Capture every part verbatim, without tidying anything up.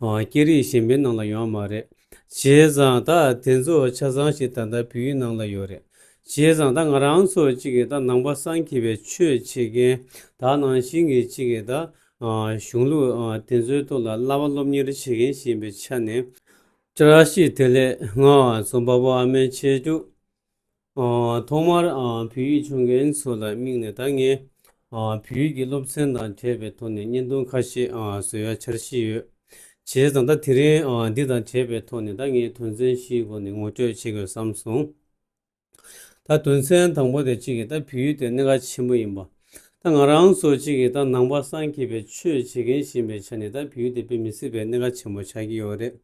ཨ་སྐད་རིགས་གཞན་པའི་ནང་ལ་ཡོད་མ་རེད། བྱས་ཙང་ད་དེ་ཚོ་ཆ་ཚང་ཞིག་ད་ལྟ་བོད་ཡིག་ནང་ལ་ཡོད་རེད། བྱས་ཙང་ད་ང་རང་ཚོ་གཅིག་གིས་ད་ནང་པ་སངས་རྒྱས་པའི་ཆོས་བྱེད་མཁན་ད་ནང་བཞིན་གྱི་གཅིག་གིས་ད་ཨ་གཞུང་ལུགས་ཨ་དེ་ཚོའི་ཐོག་ལ་བསླབ་པ་སློབ་གཉེར་བྱེད་མཁན་ཞིག་ཡིན་པའི་ཆ་ནས། བཀྲ་ཤིས་བདེ་ལེགས། ང་རྫོང་པ་པོ་ཨ་མའི་ཆེད་དུ། ཨ་ཐོག་མར་ཨ་བོད་ཡིག་སྦྱོང་མཁན་ཚོ་ལ་དམིགས་ནས་ད་ངས་ཨ་བོད་ཡིག་གི་སློབ་ཚན་དང་འབྲེལ་བའི་ཐོག་ནས་བརྙན་ཐུང་ཁ་ཤས་ཨ་བཟོ་ཡ་འཆར་གཞི་ཡོད། བྱས་ཙང་ད་དེ་རིང་ཨ་འདི་དང་འབྲེལ་བའི་ཐོག་ནས་ད་ངས་དོན་ཚན་བཞིའི་སྒོ་ནས་ངོ་སྤྲོད་བྱེད་དགོས་བསམ་སོང་། ད་དོན་ཚན་དང་པོ་དེ་གཅིག་གིས་ད་བོད་ཡིག་དེ་གནད་འགག་ཆེན་པོ་ཡིན་པ། ད་ང་རང་ཚོ་གཅིག་གིས་ད་ནང་པ་སངས་རྒྱས་པའི་ཆོས་བྱེད་མཁན་ཞིག་ཡིན་པའི་ཆ་ནས་ད་བོད་ཡིག་དེ་དཔེ་མི་སྲིད་པའི་གནད་འགག་ཆེན་པོ་ཆགས་ཀྱི་ཡོད་རེད།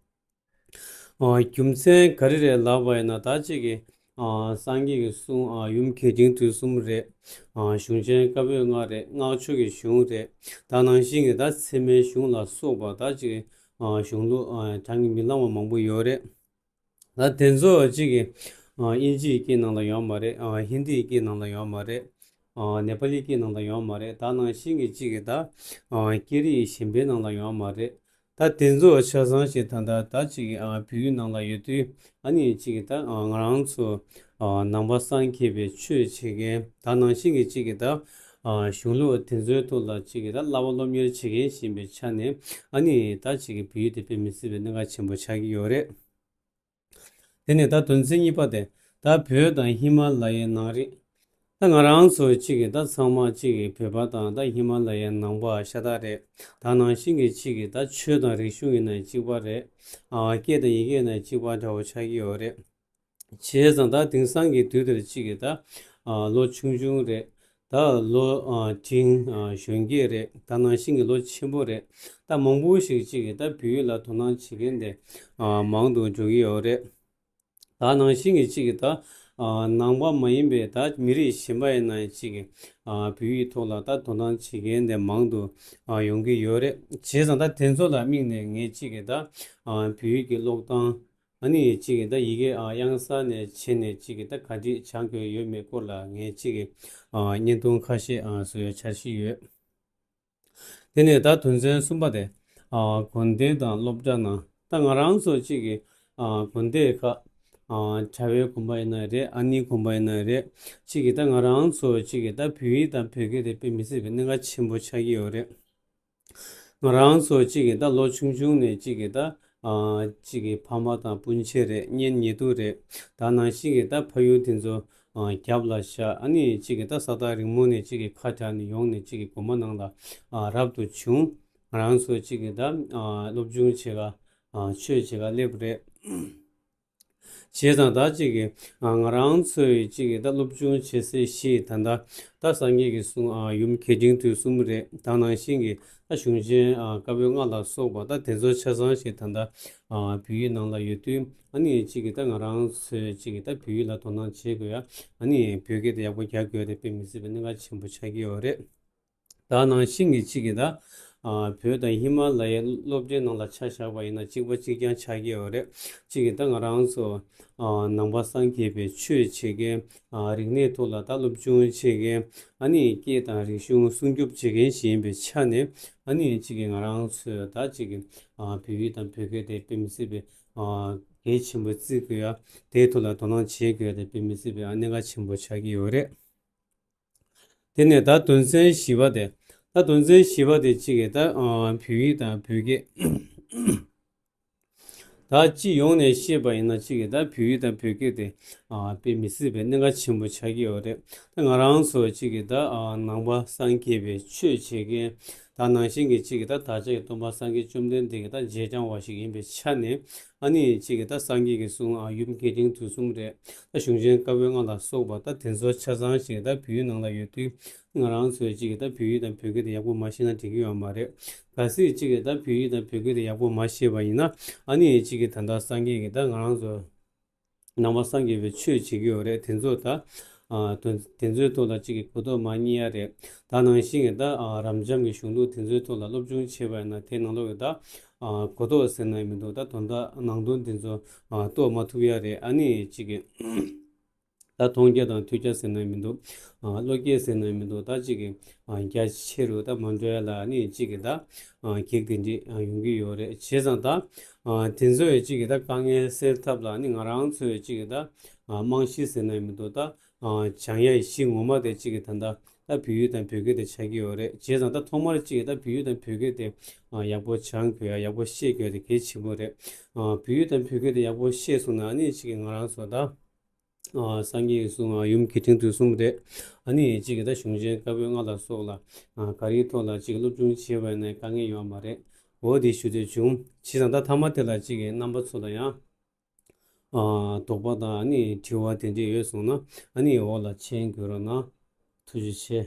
ཨ་རྒྱུ་མཚན་ག་རེ་རེད་ལབ་པ་ཡིན་ན་ད་གཅིག་གིས་ཨ་སངས་རྒྱས་ཀྱི་གསུང་ཨ་ཡུམ་རྒྱས་འབྲིང་བསྡུས་གསུམ་རེད། ཨ་གཞུང་ཆེན་བཀའ་པོད་ལྔ་རེད། སྔགས་ཆོས་ཀྱི་གཞུང་རེད། ད་ནང་བཞིན་གྱི་ད་ཚད་མའི་གཞུང་ལ་སོགས་པ་ད་གཅིག་ཨ་གཞུང་ལུགས་ཨ་བགྲང་གིས་མི་ལང་བ་མང་པོ་ཡོད་རེད། ད་དེ་ཚོ་གཅིག་གིས་ཨ་དབྱིན་ཇིའི་སྐད་ནང་ལ་ཡོད་མ་རེད། ཨ་ཧིན་དིའི་སྐད་ནང་ལ་ཡོད་མ་རེད། ཨ་ནེ་པ་ལིའི་སྐད་ནང་ལ་ཡོད་མ་རེད། ད་ནང་བཞིན་གྱི་གཅིག་གིས་ད་ཨ་སྐད་རིགས་གཞན་པའི་ནང་ལ་ཡོད་མ་རེད། ད་དེ་ཚོ་ཆ་ཚང་ཞིག་ད་ལྟ་ད་གཅིག་གིས་ཨ་བོད་ཡིག་ནང་ལ་ཡོད་དུས་ཨ་ནི་གཅིག་གིས་ད་ཨ་ང་རང་ཚོ་ཨ་ནང་པ་སངས་རྒྱས་པའི་ཆོས་བྱེད་མཁན་ད་ནང་བཞིན་གྱི་གཅིག་གིས་ད་ཨ་གཞུང་ལུགས་དེ་ཚོའི་ཐོག་ལ་གཅིག་གིས་ད་བསླབ་པ་སློབ་གཉེར་བྱེད་མཁན་ཞིག་ཡིན་པའི་ཆ་ནས་ཨ་ནི་ད་གཅིག་གིས་བོད་ཡིག་དེ་དཔེ་མི་སྲིད་པའི་གནད་འགག་ཆེན་པོ་ཆགས་ཀྱི་ཡོད་རེད། དེ་ནས་ད་དོན་ཚན་གཉིས་པ་དེ། ད་བོད་དང་ཧི་མ་ལ་ཡའི་ནང་རིག་ད་ང་རང་ཚོ་གཅིག་གིས་ད་ཚང་མ་གཅིག་གིས་བོད་པ་དང་ད་ཧི་མ་ལ་ཡའི་ནང་པ་ཤ་སྟག་རེད། ད་ནང་བཞིན་གྱི་གཅིག་གིས་ད་ཆོས་དང་རིག་གཞུང་ཡིན་ན་གཅིག་པ་རེད། ཨ་སྐད་དང་ཡི་གེ་ཡིན་ན་གཅིག་པ་འདྲ་བོ་ཆགས་ཀྱི་ཡོད་རེད། བྱས་ཙང་ད་དེང་སང་གི་དུས་འདིར་གཅིག་གིས་ད་ཨ་ལོ་ཆུང་ཆུང་རེད། ད་ལོ་ཨ་འབྲིང་ཨ་གཞོན་སྐྱེས་རེད། ད་ནང་བཞིན་གྱི་ལོ་ཆེན་པོ་རེད། ད་མང་པོ་ཞིག་གཅིག་གིས་ད་བོད་ཡིག་ལ་དོ་སྣང་བྱེད་མཁན་དེ་ཨ་མང་དུ་འགྲོ་གི་ཡོད་རེད། ད་ནང་བཞིན་གྱི་གཅིག་གིས་ད་ཨ་ནང་པ་མ་ཡིན་པའི་ད་མི་རིགས་གཞན་པ་ཡིན་ན་གཅིག་གིས་ཨ་བོད་ཡིག་ཐོག་ལ་ད་དོ་སྣང་བྱེད་མཁན་དེ་མང་དུ་ཨ་ཡོང་གི་ཡོད་རེད། བྱས་ཙང་ད་དེ་ཚོ་ལ་དམིགས་ནས་ངས་གཅིག་གིས་ད་ཨ་བོད་ཡིག་གི་ཀློག་སྟངས། ཨ་ནི་གཅིག་གིས་ད་ཡི་གེ་ཨ་གཡང་ས་ནས་བྱས་ནས་གཅིག་གིས་ད་ག་འདྲས་སྦྱང་དགོས་ཡོད་མེད་སྐོར་ལ་ངས་གཅིག་གིས་ཨ་བརྙན་ཐུང་ཁ་ཤས་ཨ་བཟོ་ཡ་འཆར་གཞི་ཡོད། དེ་ནས་ད་དོན་ཚན་གསུམ་པ་དེ། ཨ་དགོན་སྡེ་དང་སློབ་གྲྭ་ནང་ད་ང་རང་ཚོ་གཅིག་གིས་ཨ་དགོན་སྡེ་ཁག་ཨ་གྲྭ་པའི་དགོན་པ་ཡིན་ན་རེད། ཨ་ནེའི་དགོན་པ་ཡིན་ན་རེད། གཅིག་གིས་ད་ང་རང་ཚོ་གཅིག་གིས་ད་བོད་ཡིག་དང་བོད་སྐད་དེ་དཔེ་མི་སྲིད་པའི་གནད་འགག་ཆེན་པོ་ཆགས་ཀྱི་ཡོད་རེད། ང་རང་ཚོ་གཅིག་གིས་ད་ལོ་ཆུང་ཆུང་ནས་གཅིག་གིས་ད་ཨ་གཅིག་གི་ཕ་མ་དང་སྤུན་མཆེད་རེད། གཉེན་ཉེ་དུ་རེད། ད་ནང་བཞིན་གྱི་ད་ཕ་ཡུལ་དེ་ཚོ་ཨ་རྒྱབ་ལ་བཞག་ཨ་ནི་གཅིག་གིས་ད་ས་ཐག་རིང་མོ་ནས་གཅིག་གིས་ཁ་བྲལ་ནས་ཡོང་ནས་གཅིག་གིས་དགོན་པ་ནང་ལ་ཨ་རབ་ཏུ་བྱུང་། ང་རང་ཚོ་གཅིག་གིས་ད་ཨ་སློབ་སྦྱོང་བྱེད་ག་ཨ་ཆོས་བྱེད་ག་སླེབས་རེད། བྱས་ཙང་ད་གཅིག་གིས་ཨ་ང་རང་ཚོའི་གཅིག་གིས་ད་སློབ་སྦྱོང་བྱེད་སའི་གཞི་ད་ལྟ་ད་སངས་རྒྱས་ཀྱི་གསུང་ཨ་ཡུམ་རྒྱས་འབྲིང་བསྡུས་གསུམ་རེད། ད་ནང་བཞིན་གྱི་ད་གཞུང་ཆེན་ཨ་བཀའ་པོད་ལྔ་ལ་སོགས་པ་ད་དེ་ཚོ་ཆ་ཚང་ཞིག་ད་ལྟ་ཨ་བོད་ཡིག་ནང་ལ་ཡོད་དུས་ཨ་ནི་གཅིག་གིས་ད་ང་རང་ཚོའི་གཅིག་གིས་ད་བོད་ཡིག་ལ་དོ་སྣང་བྱེད་དགོས་ཡ། ཨ་ནི་བོད་སྐད་དེ་ཡག་པོ་རྒྱག་དགོས་ཡ་དེ་དཔེ་མི་སྲིད་པའི་གནད་འགག་ཆེན་པོ་ཆགས་ཀྱི་ཡོད་རེད། ད་ནང་བཞིན་གྱི་གཅིག་གིས་ད་ཨ་བོད་དང་ཧི་མ་ལ་ཡའི་སློབ་གྲྭའི་ནང་ལ་ཆ་བཞག་པ་ཡིན་ན་གཅིག་པ་གཅིག་རྐྱང་ཆགས་ཀྱི་ཡོད་རེད། གཅིག་གིས་ད་ང་རང་ཚོ་ཨ་ནང་པ་སངས་རྒྱས་པའི་ཆོས་བྱེད་མཁན་ཨ་རིག་གནས་ཐོག་ལ་ད་སློབ་སྦྱོང་བྱེད་མཁན་ཨ་ནི་སྐད་དང་རིག་གཞུང་སྲུང་སྐྱོབ་བྱེད་མཁན་ཞིག་ཡིན་པའི་ཆ་ནས་ཨ་ནི་གཅིག་གིས་ང་རང་ཚོས་ད་གཅིག་གིས་ཨ་བོད་ཡིག་དང་བོད་སྐད་དེ་དཔེ་མི་སྲིད་པའི་ཨ་གལ་ཆེན་པོ་བརྩི་དགོས་ཡ། དེའི་ཐོག་ལ་དོ་སྣང་བྱེད་དགོས་ཡ་དེ་དཔེ་མི་སྲིད་པའི་ཨ་གནད་འགག་ཆེན་པོ་ཆགས་ཀྱི་ཡོད་རེད། དེ་ནས་ད་དོན་ཚན་བཞི་པ་དེ། ད་དོན་ཚན་བཞི་པ་དེ་གཅིག་གིས་ད་ཨ་བོད་ཡིག་དང་བོད་སྐད། ད་སྤྱི་ཡོངས་ནས་བཤད་པ་ཡིན་ན་གཅིག་གིས་ད་བོད་ཡིག་དང་བོད་སྐད་དེ་ཨ་དཔེ་མི་སྲིད་པའི་གནད་འགག་ཆེན་པོ་ཆགས་ཀྱི་ཡོད་རེད། ད་ང་རང་ཚོ་གཅིག་གིས་ད་ཨ་ནང་པ་སངས་རྒྱས་པའི་ཆོས་བྱེད་མཁན། ད་ནང་བཞིན་གྱི་གཅིག་གིས་ད་བདག་ཅག་གི་སྟོན་པ་སངས་རྒྱས་བཅོམ་ལྡན་འདས་ཀྱི་ད་རྗེས་འབྲང་བ་ཞིག་ཡིན་པའི་ཆ་ནས་ཨ་ནི་གཅིག་གིས་ད་སངས་རྒྱས་ཀྱི་གསུང་ཨ་ཡུམ་རྒྱས་འབྲིང་བསྡུས་གསུམ་རེད། ད་གཞུང་ཆེན་བཀའ་པོད་ལྔ་ལ་སོགས་པ་ད་དེ་ཚོ་ཆ་ཚང་ཞིག་ད་བོད་ཡིག་ནང་ལ་ཡོད་དུས་ང་རང་ཚོས་གཅིག་གིས་ད་བོད་ཡིག་དང་བོད་སྐད་དེ་ཡག་པོ་མ་ཤེས་ན་འགྲིག་གི་ཡོད་མ་རེད། གལ་སྲིད་གཅིག་གིས་ད་བོད་ཡིག་དང་བོད་སྐད་དེ་ཡག་པོ་མ་ཤེས་པ་ཡིན་ན་ཨ་ནི་གཅིག་གིས་ད་ལྟ་སངས་རྒྱས་ཀྱི་ད་ང་རང་ཚོ་ནང་པ་སངས་རྒྱས་པའི་ཆོས་བྱེད་ཀྱི་ཡོད་རེད། དེ་ཚོ་ད་ཨ་དོན་དེ་ཚོའི་ཐོག་ལ་གཅིག་གིས་གོ་རྟོགས་མ་རྙེད་ཡ་རེད། ད་ནང་བཞིན་གྱི་ད་ཨ་རབ་འབྱམས་ཀྱི་གཞུང་ལུགས་དེ་ཚོའི་ཐོག་ལ་སློབ་སྦྱོང་བྱས་པ་ཡིན་ན་དེ་ནང་ལོགས་ཀྱི་ད་ཨ་གོ་རྟོགས་ཟེར་ན་མི་འདུག་ད་དོན་དག་ནང་དོན་དེ་ཚོ་ཨ་རྟོགས་མ་ཐུབ་ཡ་རེད། ཨ་ནི་གཅིག་གིས་ད་ ད་མཐོང་རྒྱ་དང་ཐོས་རྒྱ་ཟེར་ན་མི་འདུག་ཨ་བློ་སྐྱེད་ཟེར་ན་མི་འདུག་ད་ཅིག་གི་ཨ་རྒྱ་ཆེ་རུ་ད་མ་འགྲོ་ཡ་ལ་ནི་ཅིག་གི་ད་ཨ་གེགས་དེ་འདྲ་ཨ་ཡོང་གི་ཡོད་རེད། བྱས་ཙང་ད་ཨ་དེ་ཚོ་ཡི་ཅིག་གི་ད་དཀའ་ངལ་སེལ་ཐབས་ལ་ནི་ང་རང་ཚོ་ཡི་ཅིག་གི་ད་ཨ་རྨང་གཞི་ཟེར་ན་མི་འདུག་ད་ཨ་སྦྱང་ཡ་ཡི་གཞི་ངོ་མ་དེ་ཅིག་གི་ད་ད་ད་བོད་ཡིག་དང་བོད་སྐད་དེ་ཆགས་ཀྱི་ཡོད་རེད། བྱས་ཙང་ད་ཐོག་མར་ཅིག་གི་ད་བོད་ཡིག་དང་བོད་སྐད་དེ་ཨ་ཡག་པོ་སྦྱང་དགོས་ཡ། ཡག་པོ་ཤེས་དགོས་ཡ་དེ་གལ་ཆེན་པོ་རེད། ཨ་བོད་ཡིག་དང་བོད་སྐད་དེ་ཡག་པོ་ཤེས་སོང་ན་ནི་ཅིག་གི་ང་རང་ཚོ་ད་ཨ་སངས་རྒྱས་ཀྱི་གསུང་ཨ་ཡུམ་གྱི་ཕྲེང་ཐོག་གསུམ་རེད། ཨ་ནི་ཅིག་གི་ད་གཞུང་ཆེན་བཀའ་པོད་ལྔ་ལ་སོགས་ལ་ཨ་ག་རེའི་ཐོག་ལ་ཅིག་སློབ་སྦྱོང་བྱས་པ་ཡིན་ན་དཀའ་ངལ་ཡོད་མ་རེད། འོ་དེ་ཞུ་འདོད་བྱུང་། བྱས་ཙང་ད་མཐའ་མ་དེ་ལ་ཅིག་གི་རྣམ་པ་ཚོ་ལ་ཡང་ཨ་དོགས་པ་དང་ཨ་ནི་དྲི་བ་དེ་འདྲ་ཡོད་སོང་ན་ཨ་ནི་འོག་ལ་མཆན་འགོད་རོགས་གནང་། ཐུགས་རྗེ་ཆེ།